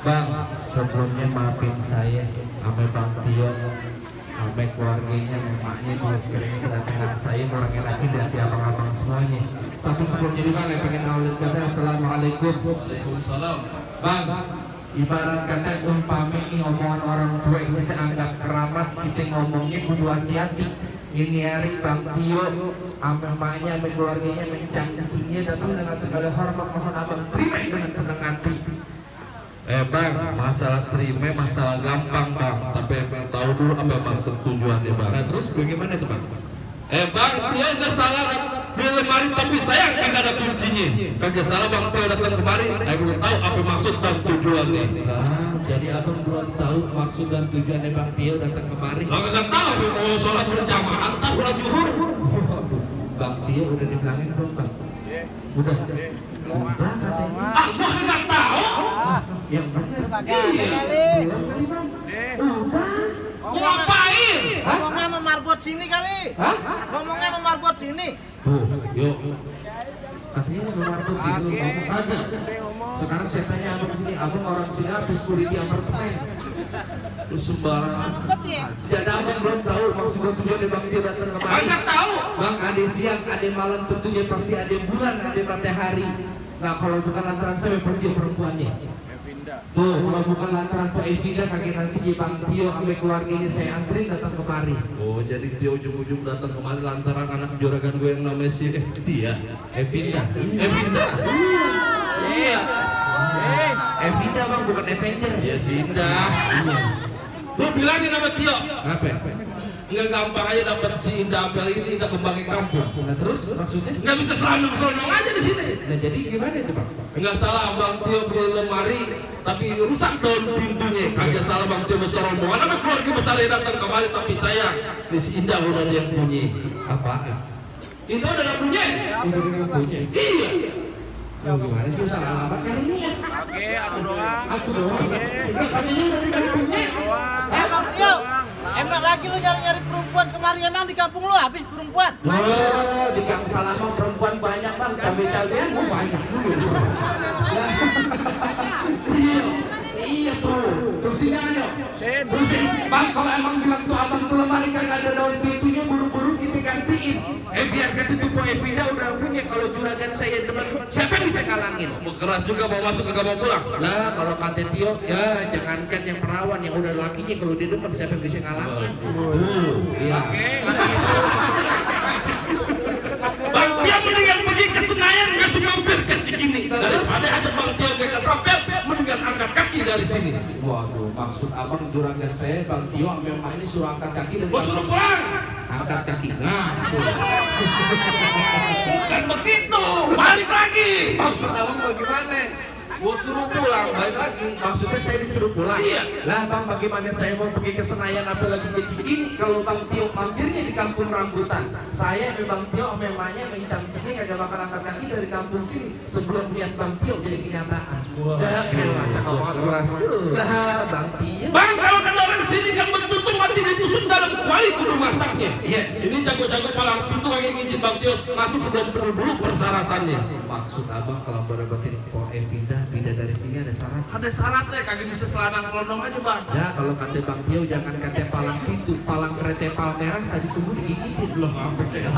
Bang, sebelumnya maafin saya sama Bang Tio, sama keluarganya, emaknya, kalau sekiranya kedatangan saya ngurangin lagi dari abang-abang semuanya. Tapi sebelumnya juga saya pengen awalin kata Assalamualaikum. Waalaikumsalam. Bang, ibarat kata umpami omongan orang tua yang kita anggap keramat, kita ngomongnya kudu hati-hati. Ini hari Bang Tio sama emaknya, sama keluarganya, mencang-cangnya datang dengan segala hormat, mohon abang terima dengan senang hati. Bang, masalah terima masalah gampang bang, tapi yang tahu dulu apa maksud tujuannya bang. Nah terus bagaimana itu Bang? Bang, dia nggak salah di lemari tapi sayang kagak ada kuncinya. Kagak salah bang, Tio datang kemari, saya belum tahu apa maksud dan tujuannya. Nah, jadi abang belum tahu maksud dan tujuannya Bang Tio datang kemari. Nggak tahu, mau sholat berjamaah, entah sholat zuhur. Bang Tio udah dibilangin belum Bang? Udah. Udah katanya. Gua nggak tahu. Yang benar. Kagak ada kali. Udah. Gua ngapain? Ngomongnya sama marbot sini kali. Hah? Ngomongnya sama marbot sini. Yuk. Katanya mau martut gitu, ngomong aja. Sekarang saya tanya abang begini, abang orang sini habis kulit di apartemen. Lu sembarangan. Jadi abang belum tahu maksud dan tujuannya Bang Tio datang kemari. Nggak tahu. Bang, ada siang, ada malam, tentunya pasti ada bulan, ada matahari. Nah, kalau bukan lantaran saya pergi perempuannya. Tuh, kalau bukan lantaran Pak Evinda, kaki nanti di Bang Tio sampai keluarganya saya antrin datang kemari. Oh, jadi Tio ujung-ujung datang kemari lantaran anak juragan gue yang namanya si Dia. Evinda. Evinda. Iya. Evinda Bang, bukan Avenger. Iya si Indah. Lu bilangin sama Tio. Apa? Nggak gampang aja dapat si Indah Apel ini, Indah kembangin kampung. Nah terus maksudnya? Nggak bisa selonong aja di sini. Nah jadi gimana itu Bang? Nggak salah Bang Tio beli lemari, tapi rusak daun pintunya. Kagak salah Bang Tio mesti rombongan. Apa keluarga besar yang datang kemari, tapi sayang di si Indah udah ada yang punya. Apaan? Indah udah ada punya. Itu yang punya. Iya. Oh, gimana sih salah alamat kali ini ya? Oke, aku doang. Aku doang. Katanya udah punya. Bang Tio, emang lagi lu nyari-nyari perempuan kemari, emang di kampung lu habis perempuan? Oh, di Gang Salama perempuan banyak Bang, cabai-cabean gua banyak dulu. Iya tuh, terusin aja. Terusin. Bang, kalau emang bilang tuh abang tuh lemari kagak ada daun pintunya, buru-buru kita gantiin. Biar kata tuh Po Epinda udah punya, kalau juragan saya demen, siapa yang bisa ngalangin? Keras juga mau masuk kagak mau pulang. Lah, kalau kata Tio, ya jangankan yang perawan, yang udah lakinya kalau di depan siapa yang bisa ngalangin? Iya. Bang Tio mendingan pergi ke Senayan, nggak usah mampir ke Cikini. Daripada ajak Bang Tio ke Sampel, mendingan angkat kaki dari sini. Waduh, maksud abang juragan saya, Bang Tio, memang ini suruh angkat kaki dari Gua suruh pulang. angkat kaki. Nah, itu. Bukan begitu, balik lagi. Maksud abang bagaimana? Gua suruh pulang, balik lagi. Maksudnya saya disuruh pulang? Iya. Lah Bang, bagaimana saya mau pergi ke Senayan apalagi ke Cikini kalau Bang Tio mampirnya di kampung rambutan? Saya sama Bang Tio sama emaknya mencang-cangnya kagak bakal angkat kaki dari kampung sini sebelum lihat Bang Tio jadi kenyataan. Lah, Bang Tio. Bang, kalau kata orang sini kan betul-betul mati ditusuk dalam kuali kudu masaknya. Iya. Ini jago-jago palang pintu kagak ngizin Bang Tio masuk sebelum penuh dulu persyaratannya. Maksud abang kalau berebatin Po pindah dari sini ada syarat? Ada syaratnya, kagak bisa selanang-selonong aja Bang. Ya kalau kata Bang Tio jangan kata palang pintu, palang kereta palmerah tadi semua digigitin. Loh, sampai kayak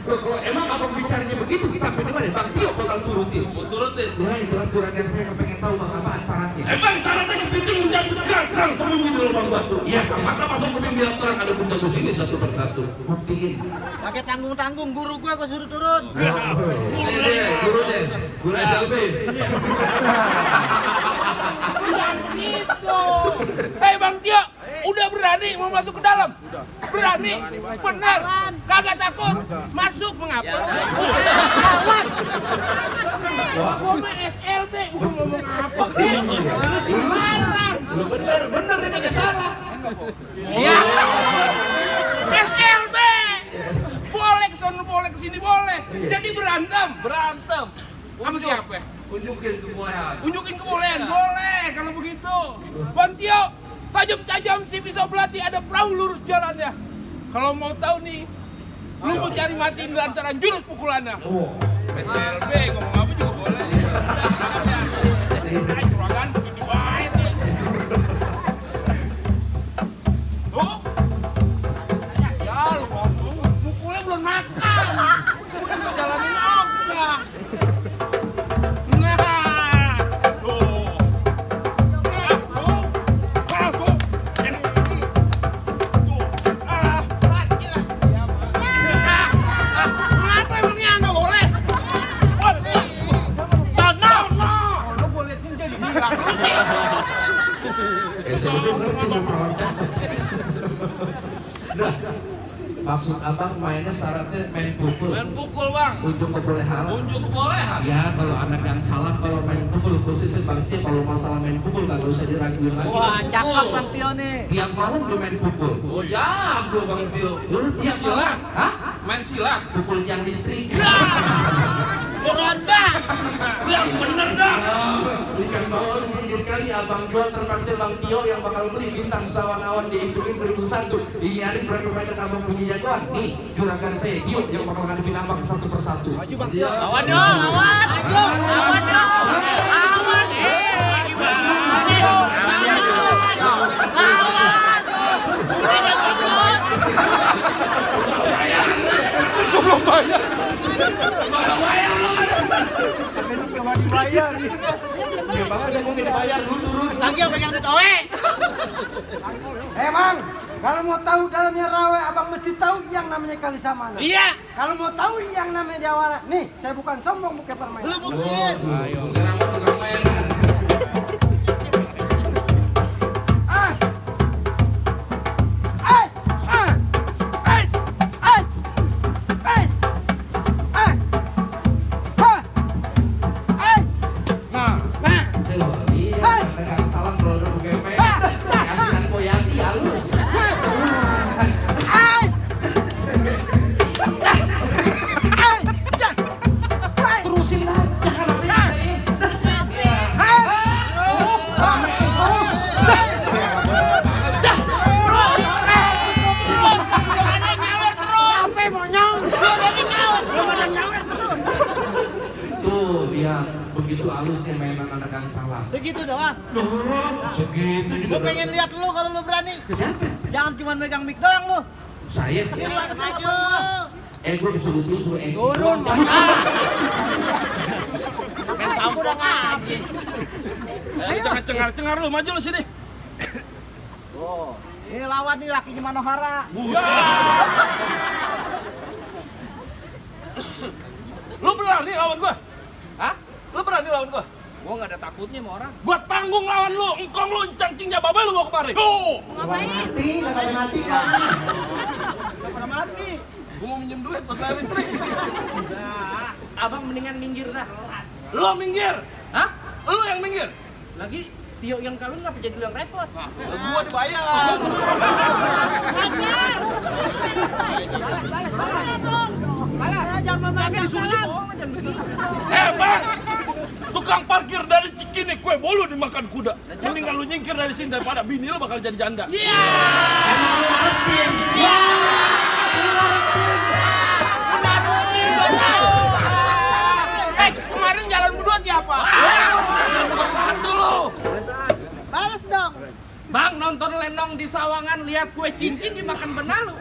Loh, kalau emang abang bicaranya begitu sampai di mana? Bang Tio bakal turutin. Gua turutin. Ya yang jelas juragan saya kepengen tahu Bang apaan syaratnya. Emang syaratnya kepiting menjadi terang-terang sembunyi di lubang batu. Iya, sama maka pasang kuping biar terang ada puncak di sini satu persatu. Buktiin. Pakai tanggung-tanggung, guru gua suruh turun. Gurunya SLB. Gitu. Hei Bang Tio, udah berani mau masuk ke dalam? Berani? Benar? Kagak takut? Masuk mengapa? Lawan. Gua mah SLB, gua ngomong apa? Larang. Bener dia kagak salah. Ya. SLB. Boleh ke sono, boleh ke sini, boleh. Jadi berantem. Kamu siapa? Unjukin kebolehan. Unjukin kebolehan, boleh kalau begitu. Bang Tio, tajam-tajam si pisau belati ada perahu lurus jalannya. Kalau mau tahu nih, lu mau cari matiin lantaran jurus pukulannya. SLB ngomong apa juga boleh. Juragan begini banget. Saya ngerti perawan cakep. Nah, maksud abang mainnya syaratnya main pukul. Main pukul bang. Unjuk kebolehan. Unjuk kebolehan. Ya kalau anak yang salah kalau main pukul khususnya Bang Tio kalau masalah main pukul nggak usah diraguin lagi. Wah, cakep Bang Tio nih. Tiap malam dia main pukul. Oh jago bang Tio. Lu tiap malam? Hah? Main silat. Pukul tiang listrik. Ronda. Yang bener dah. Ikan bawal pinggir kali abang jual ternaksir Bang Tio yang bakal beli bintang sawan-awan dihitungin 2001. Ini hari berapa banyak abang punya jagoan? Nih juragan saya Tio yang bakal ngadepin abang satu persatu. Maju Bang Tio. Awan dong, awan. Awan dong. Awan. Belum bayar. Ya bang ada mau dibayar dulu turun. Lagi yang pegang duit oe. Bang, kalau mau tahu dalamnya rawe, abang mesti tahu yang namanya kali samana. Iya. Kalau mau tahu yang namanya jawara, nih saya bukan sombong bukan permainan. Lu buktiin. Ayo. Kenapa tukang mainan? Dengan salam kalau udah GP. Kasihan Poyati halus. Terusin aja kenapa sih? Tuh dia begitu halusnya mainan anak yang salah. Segitu doang. Segitu juga. Gue pengen lihat lu kalau lu berani. Jangan cuma megang mic doang lu. Saya. Maju. Gue disuruh suruh action. Turun. Main sampur udah ngaji. Ayo jangan cengar-cengar lu, maju lu sini. Oh, ini lawan nih lakinya Manohara. Lu berani lawan gua? Hah? Lu berani lawan gua? Gua nggak ada takutnya sama orang. Gua tanggung lawan lu, engkong lu, encang-cingnya babel lu gua kemari. Tuh! Mati, nggak pada mati bang. Gak pernah mati. Gua mau minjem duit buat bayar listrik. Abang mendingan minggir dah. Lu minggir! Hah? Lu yang minggir! Lagi Tio yang kawin ngapa jadi lu yang repot? Gua dibayar. Jangan membanggakan salam. Bang! Tukang parkir dari Cikini, kue bolu dimakan kuda. Mendingan lu nyingkir dari sini daripada bini lu bakal jadi janda. Kemarin jalan berdua siapa? Hantu lu! Balas dong. Bang nonton lenong di Sawangan lihat kue cincin dimakan benalu.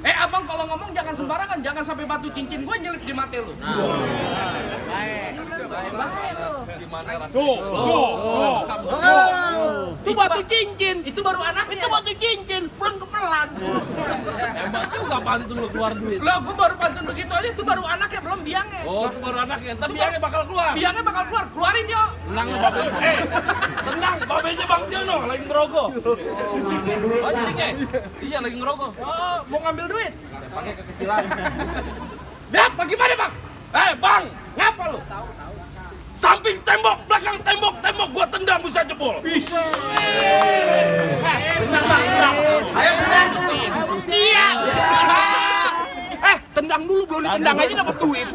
Abang kalau ngomong jangan sembarangan, jangan sampai batu cincin gua nyelip di mata lu. Baik. Tuh. Itu batu cincin. Itu baru anaknya. Itu batu cincin. Belum kepelan. Hebat juga pantun lu keluar duit. Lo gua baru pantun begitu aja, itu baru anaknya belum biangnya. Oh, itu baru anaknya. Ntar biangnya bakal keluar. Biangnya bakal keluar, keluarin yo. Tenang lu babe. Tenang, babenya Bang Tiono lagi ngerogoh. Pancingnya. Iya lagi ngerogoh. Oh, mau ngambil duit? Pakai kekecilan. Dah, bagaimana bang? Bang, Ngapa lu? samping tembok, belakang tembok, gua tendang bisa jebol. Ayo benar. Iya. Tendang dulu belum ditendang aja dapat duit.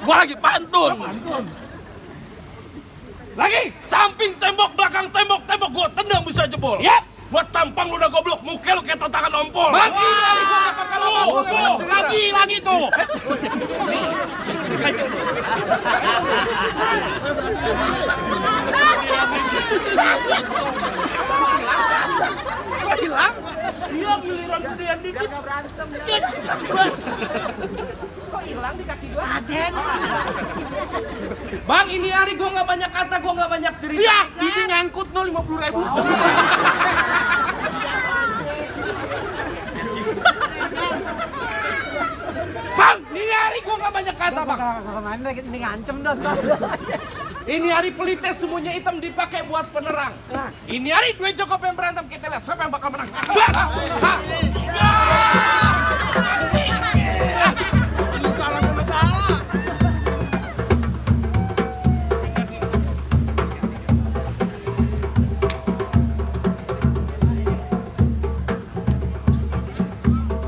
Gua lagi pantun. Lagi, samping tembok, belakang tembok, gua tendang bisa jebol. Yap. Buat tampang lu udah goblok, muka lu kayak tatakan ompol. Bagi dari gua nggak bakal ngomong. Lagi tuh. Kok hilang? Iya giliran gedean dikit. Kok hilang di kaki gua? Aden. Bang, ini hari gua nggak banyak kata, gua nggak banyak cerita. Iya, ini nyangkut 50.000. Bang, ini hari gua nggak banyak kata bang. Main lagi ini ngancem dah. Ini hari pelite semuanya hitam dipakai buat penerang. Ini hari dua Joko yang berantem, kita lihat siapa yang bakal menang. Bas! Ini salah sama salah.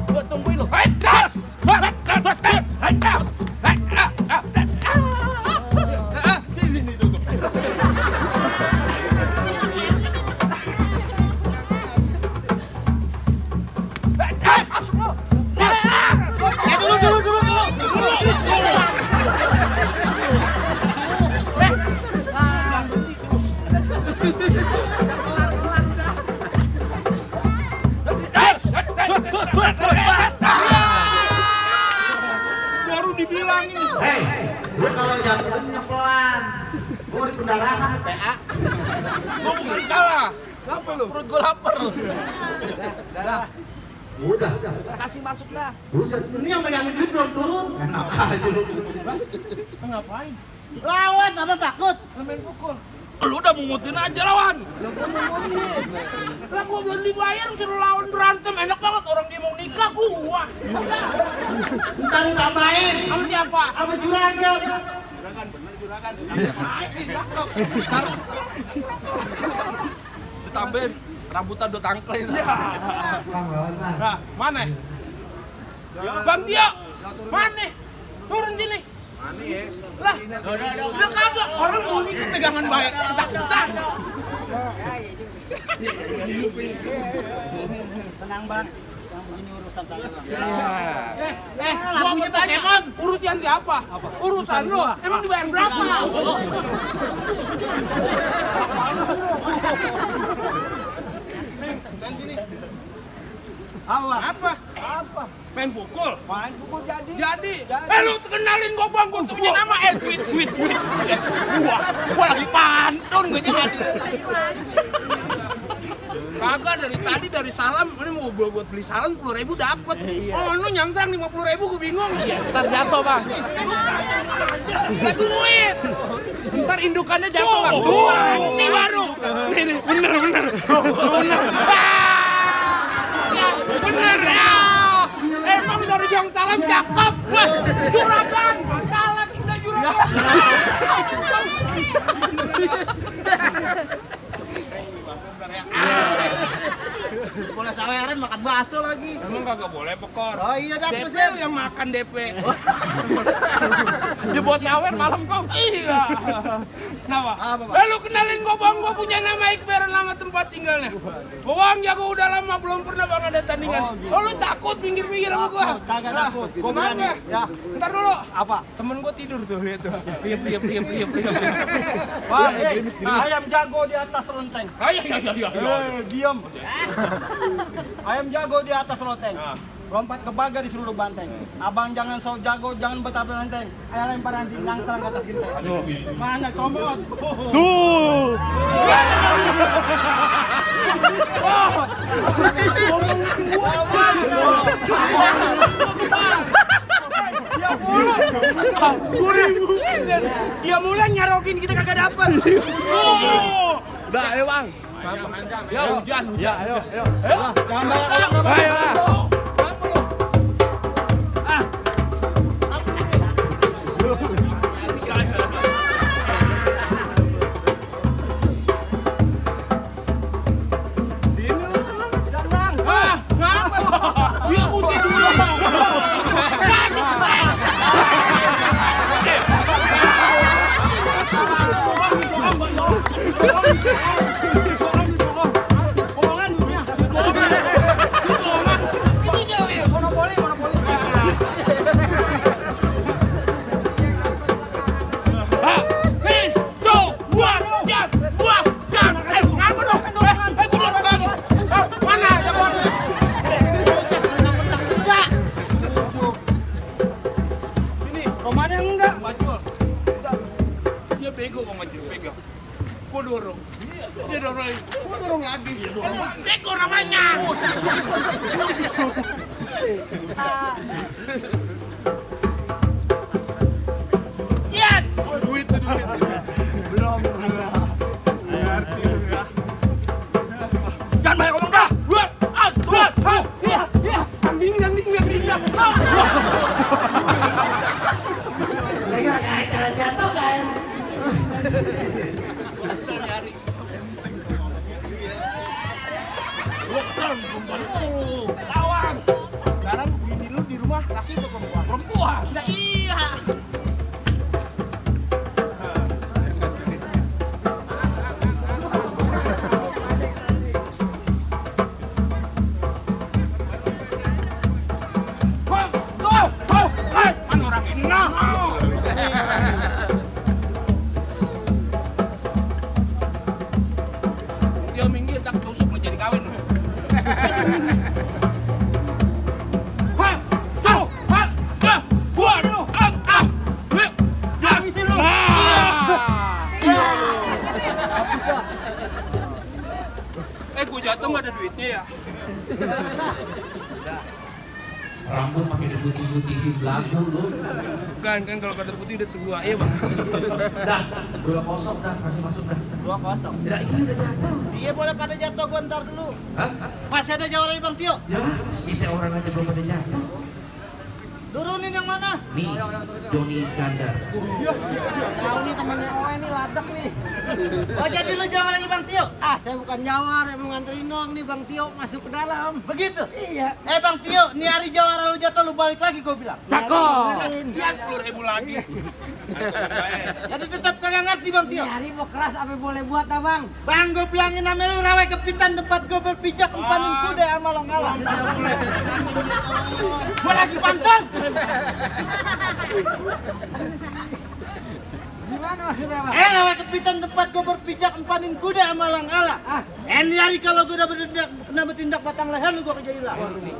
Gua tungguin lu. Hai, gas! Bas! Bas! Bas! Hai, gas! Hai, Ini tuh. masuk lu. Baru dibilangin. Hei, lu kalau jatuhnya pelan. Gua di pendarahan PA. Gua bukan kalah. Apa lu? Perut gua lapar. Udah. Kasih masuk dah. Buset, ini yang megangin duit belum turun. Enak aja lu. Ngapain? Lawan apa takut? Main pukul. Lu udah mungutin aja lawan. Lah gua belum dibayar suruh lawan berantem. Enak banget orang dia mau nikah gua. Ntar tambahin Sama siapa? sama juragan. Ditambahin rambutan udah tangklin. Nah, mana? Bang Tio, mana? Turun sini. Mana ya? Lah, udah kagak. Orang mau nikah pegangan baik. Bentar. Tenang bang, yang begini urusan saya bang. Gua mau tanya, urusan di apa? Urusan lu. Emang dibayar berapa? Apa? Main pukul? Main pukul jadi. Jadi, lu kenalin gua bang, gua tuh punya nama Edwin. Gua lagi pantun gua jadi. Kagak dari salam, ini mau buat beli salam 10.000 dapet. Oh, lu nyangsang 50.000 gua bingung. Iya, ntar jatuh bang. Nggak duit. Ntar indukannya jatuh bang. Ini baru. Nih, bener. Bener ya. Emang dari yang salam cakep. Wah, juragan. Salah kita juragan. Boleh saweran makan bakso lagi. Emang kagak boleh pekor. Oh iya DP dapet yang makan DP. Dibuat nyawer malam kau. Iya. Kenapa? Lalu kenalin gua bang, gua punya nama Iqbaran, nama tempat tinggalnya. Bang jago udah lama belum pernah bang ada tandingan. Oh, lu takut pinggir-pinggir sama gua? Kagak takut. Gua berani. Ya. Ntar dulu. Apa? Temen gua tidur tuh, lihat tuh. Liap. Bang, ayam jago di atas lenteng. Iya. Diam. Ayam jago di atas loteng. Lompat ke baga di seluruh banteng. Abang jangan so jago, jangan betapa lenteng. Ayah lempar anjing, yang serang ke atas genteng. Mana comot? Tuh. Dia mulai nyarokin kita kagak dapet. Dah, ayo bang. Ya hujan. Ya, ayo. Jangan banyak Ayo lah. Dia putih dulu. Romannya enggak. Dia bego kok maju, pegang. Gua dorong. Dia dorong lagi. Gua dorong lagi. Bego namanya. Lihat. Duit. perempuan mulu. Lawan. Sekarang bini lu di rumah laki atau perempuan? Perempuan. Nah, iya. Mana orang ini? Dia minggir tak tusuk mau jadi kawin. Gue jatuh nggak ada duitnya ya. Rambut pakai diputih-putihin belagu lu. Bukan kan kalau kadar putih udah tua, iya bang. Dah, 2-0 dah, kasih masuk dah. 2-0. Ya, ini udah jatuh. Dia boleh pada jatuh, gua ntar dulu. Hah? Masih ada jawara Bang Tio. Ya, kita orang aja belum pada jatuh. Turunin yang mana? Nih, Joni Iskandar. Tahu nih temennya Oe nih ladak nih. Oh jadi lu jawara Bang Tio? Ah, saya bukan jawar, yang mau nganterin dong nih Bang Tio masuk ke dalam. Begitu? Iya. Bang Tio, nih hari jawara lu jatuh lu balik lagi gua bilang. Cakep. Lihat 10.000 lagi. Jadi tetap kagak ngerti Bang Tio. Ini hari mau keras apa boleh buat abang? Bang, gue bilangin nama lu rawe kepitan tempat gue berpijak empanin kuda sama lo ngalah. Gue lagi pantang. Gimana maksudnya bang? Rawe kepitan tempat gue berpijak empanin kuda sama lo ngalah. Ini hari kalau gue udah kena bertindak batang leher lu gue kerja hilang.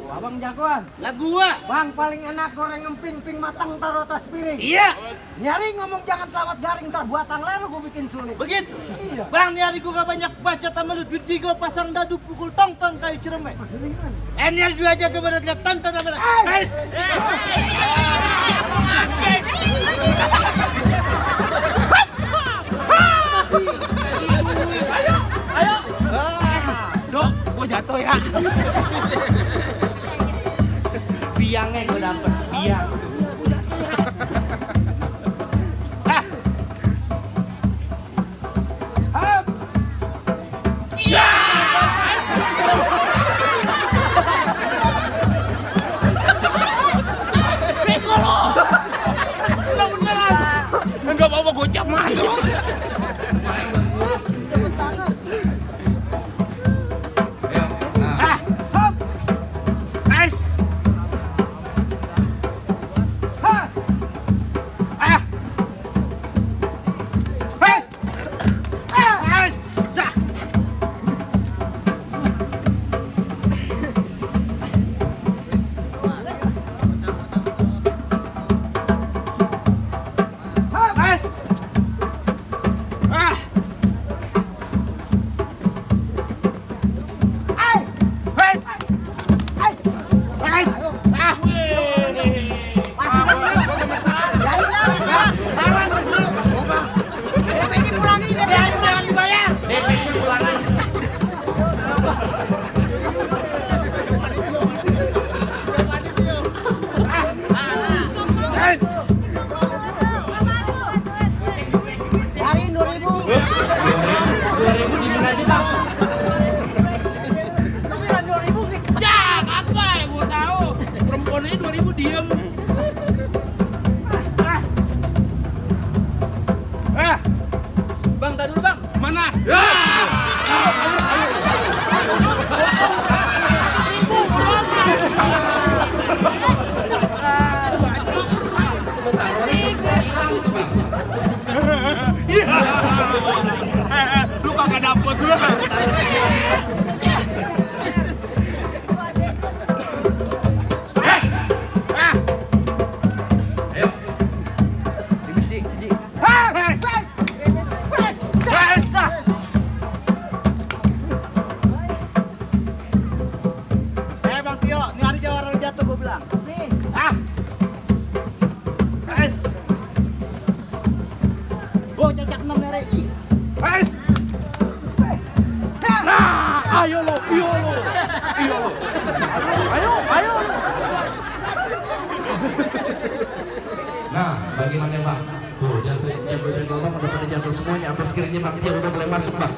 Abang jagoan. Lah gua. Bang paling enak goreng emping-ping matang taruh atas piring. Iya. Nyari ngomong jangan telawat garing ntar buatan leher gue bikin sulit. Begitu. Iya. Bang, nih hari gue gak banyak baca sama lu. Duit gue pasang dadu pukul tong-tong kayu ceremek. Ini hari dua aja gue pada lihat tonton sama lu. Guys. Ayo. Dok, gue jatuh ya. Biangnya gue dapet, biang. Enggak apa-apa gocap masuk. Bang, tadi dulu bang. Mana? Lu kagak dapet. Bang Tio, ini hari jawara jatuh gue bilang. Nih. Gue cacak 6 merek. Ayo lo. Ayo. Nah, bagaimana bang? Tuh, jatuh udah pada jatuh semuanya. Sampai sekiranya bang dia udah mulai masuk bang.